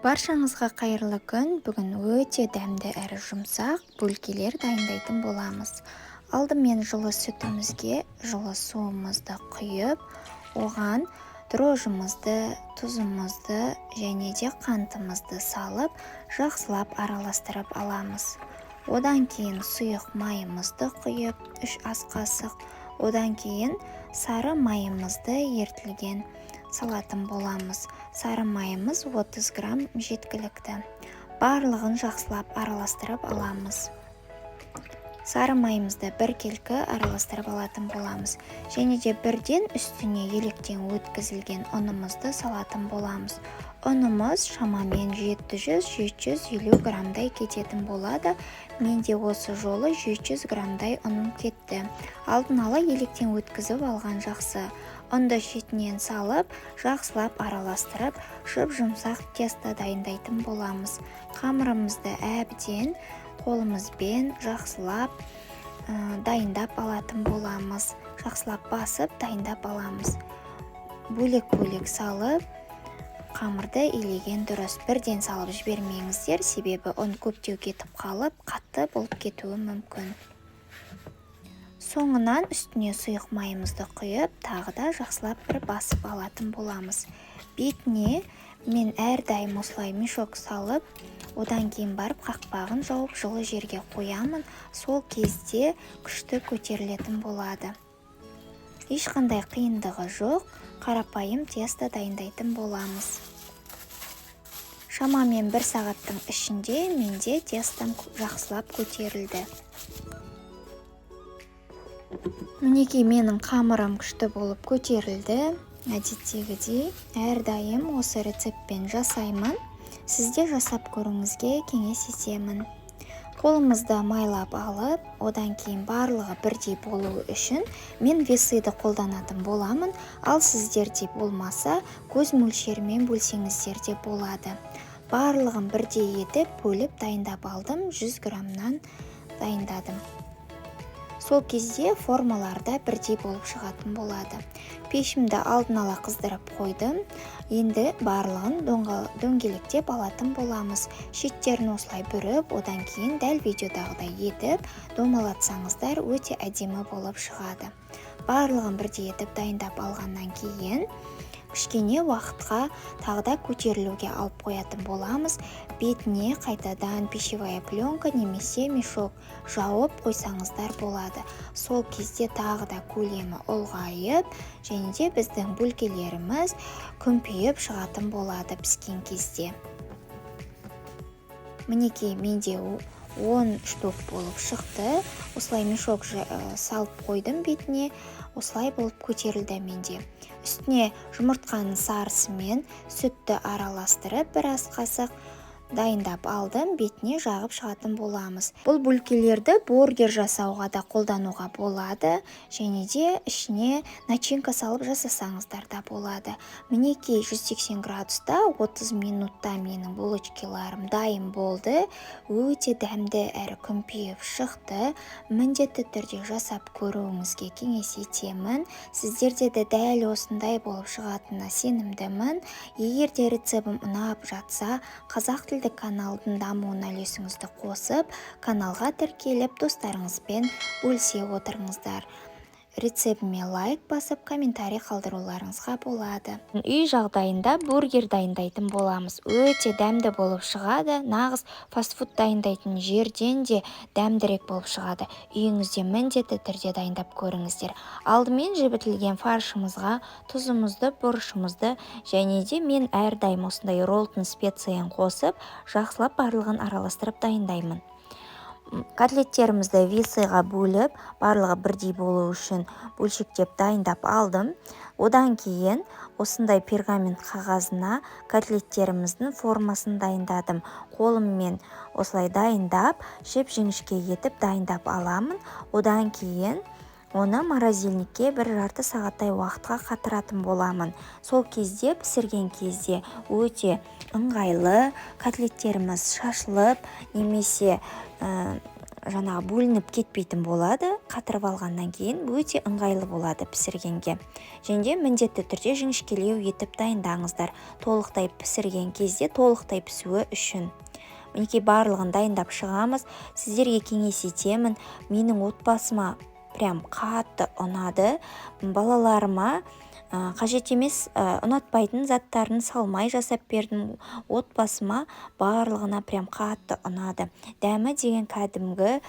Баршаңызға қайырлы күн! Бүгін өте дәмді әрі жұмсақ бөлкелер дайындайтын боламыз. Алдымен жылы сүтімізге жылы суымызды құйып, оған дрожжымызды, тұзымызды және де қантымызды салып, жақсылап араластырып аламыз. Одан кейін сұйық майымызды құйып, 3 ас қасық, одан кейін сары майымызды ерітілген салатын боламыз. Сары майымыз 30 грамм жеткілікті. Барлығын жақсылап араластырып аламыз. Сары майымызды біркелкі араластырып алатын боламыз. Және де бірден үстіне електен өткізілген ұнымызды салатын боламыз. Ұнымыз шамамен 700-750 граммдай кететін болады. Менде осы жолы 700 граммдай ұным кетті. Алдын ала електен өткізіп алған жақсы. Ұнды шетінен салып, жақсылап араластырып, жұп-жұмсақ тесто дайындайтын боламыз. Қамырымызды әбден қолымызбен жақсылап дайындап алатын боламыз. Жақсылап басып дайындап аламыз. Бөлек-бөлек салып, қамырды илеген дұрыс. Бірден салып жібермеңіздер, себебі ұн көптеу кетіп қалып, қатты болып кетуі мүмкін. Соңынан үстіне сұйық майымызды құйып, тағы да жақсылап бір басып алатын боламыз. Бетіне мен әрдайым осылай мешок салып, одан кейін барып қақпағын жауып жылы жерге қоямын. Сол кезде күшті көтерілетін болады. Ешқандай қиындығы жоқ, қарапайым тесто дайындайтын боламыз. Шамамен 1 сағаттың ішінде менде тестом жақсылап көтерілді. Мінекей, менің қамырым күшті болып көтерілді. Әдеттегідей әрдайым осы рецептпен жасаймын. Сіз де жасап көріңізге кеңес етемін. Қолымызды майлап алып, одан кейін барлығы бірдей болуы үшін мен весыды қолданатын боламын, ал сіздерде болмаса көз мөлшерімен бөлсеңіздер де болады. Барлығын бірдей етіп бөліп дайындап алдым, 100 граммнан дайындадым. Сол кезде формаларда бірдей болып шығатын болады. Пешімді алдын ала қыздырып қойдым. Енді барлығын дөңгелектеп алатын боламыз. Шеттерін осылай бүріп, одан кейін дәл видеодағыдай етіп домалатсаңыздар, өте әдемі болып шығады. Барлығын бірдей етіп дайындап алғаннан кейін кішкене уақытқа тағы да көтерілуге алып қоятын боламыз. Бетіне қайтадан пищевая пленка немесе мешок жауып қойсаңыздар болады. Сол кезде тағы да көлемі ұлғайып, және де біздің бөлкелеріміз күмпиіп шығатын болады піскен кезде. Мінекей, менде 10 штук болып шықты. Осылай мешок салып қойдым бетіне, осылай болып көтерілді менде. Үстіне жұмыртқаның сарысымен сүтті араластырып, бір ас қасық дайындап алдым, бетіне жағып шығатын боламыз. Бұл бөлкелерді бургер жасауға да қолдануға болады, және де ішіне начинка салып жасасаңыздар да болады. Мінекей, 180 градуста 30 минутта менің булочкаларым дайын болды. Өте дәмді әрі күмпиіп шықты. Міндетті түрде жасап көруіңізге кеңес етемін. Сіздерде де дәл осындай болып шығатынына сенімдімін. Егер де рецептім ұнап жатса, қазақ тілді каналдың дамуына үлесіңізді қосып, каналға тіркеліп, достарыңызбен бөлісе отырыңыздар. Рецептіме лайк басып, комментарий қалдыруларыңызға болады. Үй жағдайында бургер дайындайтын боламыз. Өте дәмді болып шығады. Нағыз фастфуд дайындайтын жерден де дәмдірек болып шығады. Үйіңізде міндетті түрде дайындап көріңіздер. Алдымен жібітілген фаршымызға тұзымызды, бұрышымызды және де мен әрдайым осындай роллтон специяны қосып, жақсылап барлығын араластырып дайындаймын. Котлеттерімізді весыға бөліп, барлығы бірдей болу үшін бөлшектеп дайындап алдым. Одан кейін осындай пергамент қағазына котлеттеріміздің формасын дайындадым. Қолыммен осылай дайындап, жіп-жіңішке етіп дайындап аламын. Одан кейін оны морозильникке бір жарты сағаттай уақытқа қатыратын боламын. Сол кезде пісірген кезде өте ыңғайлы, котлеттеріміз шашылып немесе Жаңағы бөлініп кетпейтін болады. Қатырып алғаннан кейін өте ыңғайлы болады пісіргенге. Және де міндетті түрде жіңішкелеу етіп дайындаңыздар, толықтай пісірген кезде толықтай пісуі үшін. Мінекей, барлығын дайындап шығамыз. Сіздерге кеңес етемін, менің отбасыма прям қатты ұнады. Балаларыма қажет емес, ұнатпайтын заттарын салмай жасап бердім. Отбасыма барлығына прям қатты ұнады. Дәмі деген кәдімгі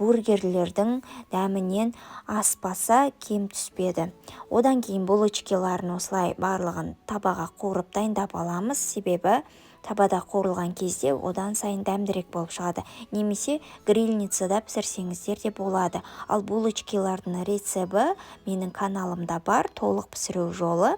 бургерлердің дәмінен аспаса, кем түспеді. Одан кейін булочкаларын осылай барлығын табаға қуырып, дайындап аламыз, себебі табада қуырылған кезде одан сайын дәмдірек болып шығады. Немесе грильницада пісірсеңіздер де болады. Ал булочкалардың рецебі менің каналымда бар, толық пісіру жолы,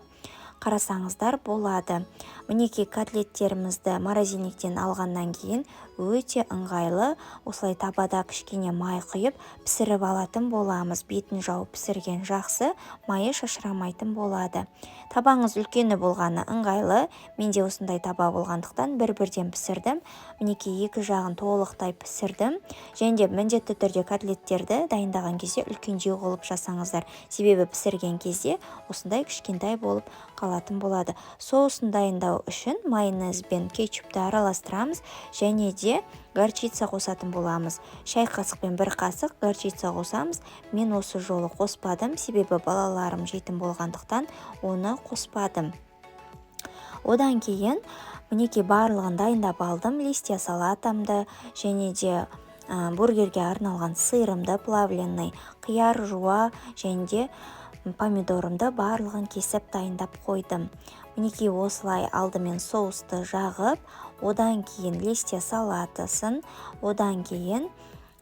қарасаңыздар болады. Мінекей, котлеттерімізді морозильниктен алғаннан кейін өте ыңғайлы осылай табада кішкене май құйып, пісіріп алатын боламыз. Бетін жауып пісірген жақсы, майы шашырамайтын болады. Табаңыз үлкені болғаны ыңғайлы. Менде осындай таба болғандықтан, бір бірден пісірдім. Мінекей, екі жағын толықтай пісірдім. Және де міндетті түрде котлеттерді дайындаған кезде үлкендеу қылып жасаңыздар, себебі пісірген кезде осындай кішкентай болып қалатын болады. Соусын дайындау үшін майонез бен кетчупті араластырамыз және де горчица қосатын боламыз. Шай қасықпен бір қасық горчица қосамыз. Мен осы жолы қоспадым, себебі балаларым жейтін болғандықтан, оны қоспадым. Одан кейін, мінекей, барлығын дайындап алдым: листья салатамды және де бургерге арналған сырымды, плавленый, қияр, жуа және де помидорымды, барлығын кесіп, дайындап қойдым. Мінекей, осылай алдымен соусты жағып, одан кейін листья салатысын, одан кейін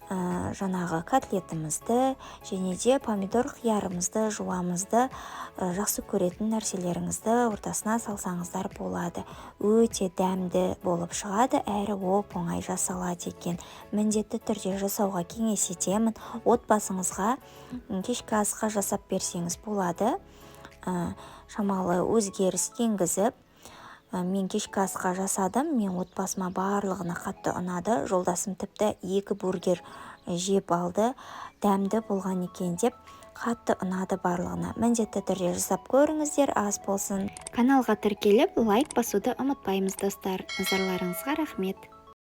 жаңағы котлетімізді және де помидор, қиярымызды, жуамызды, жақсы көретін нәрселеріңізді ортасына салсаңыздар болады. Өте дәмді болып шығады әрі оп оңай жасалады екен. Міндетті түрде жасауға кеңес етемін. Отбасыңызға кешкі асқа жасап берсеңіз болады, шамалы өзгеріс енгізіп. Мен кешкі асқа жасадым, мен отбасыма барлығына қатты ұнады. Жолдасым тіпті екі бургер жеп алды, дәмді болған екен деп. Қатты ұнады барлығына. Міндетті түрде жасап көріңіздер. Ас болсын! Каналға тіркеліп, лайк басуды ұмытпаймыз, достар. Назарларыңызға рахмет!